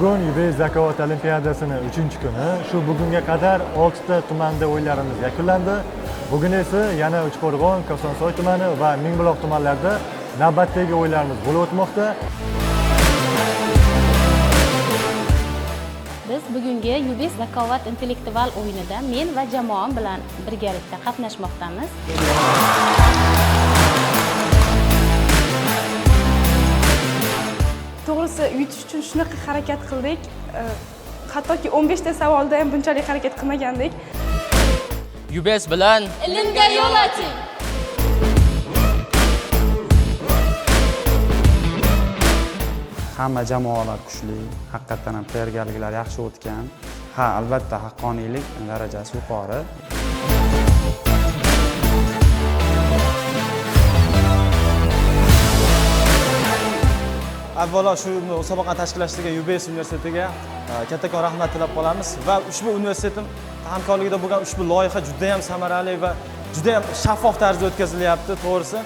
Bugun UBS Zakovat Olimpiadasini 3-kuni. Shu bugunga qadar 6 ta tumanda o'yinlarimiz yakunlandi. Bugun esa yana Uchqo'rg'on, Kosonsoy tumani va Mingbuloq tumanlarida navbatdagi o'yinlarimiz bo'lib o'tmoqda. Biz bugungi UBS Zakovat intellektual o'yinida men va jamoam bilan birgalikda qatnashmoqdamiz. To'g'risi, yutish uchun shunaqa harakat qildik. Hattoki 15 ta savolda ham bunchalik harakat qilmagandik. UBS bilan Ilmga yo'l oching. Hamma jamoalar kuchli, haqiqatdan ham tayyorgarliklar yaxshi o'tgan. Ha, albatta haqqoniylik darajasi yuqori. Avvalo shu musobaqani tashkillashtirgan UBS universitetiga kattakon rahmat tilab qolamiz va ushbu universitetim hamkorligida bo'lgan ushbu loyiha juda ham samarali va juda ham shaffof tarzda o'tkazilyapti, to'g'risi.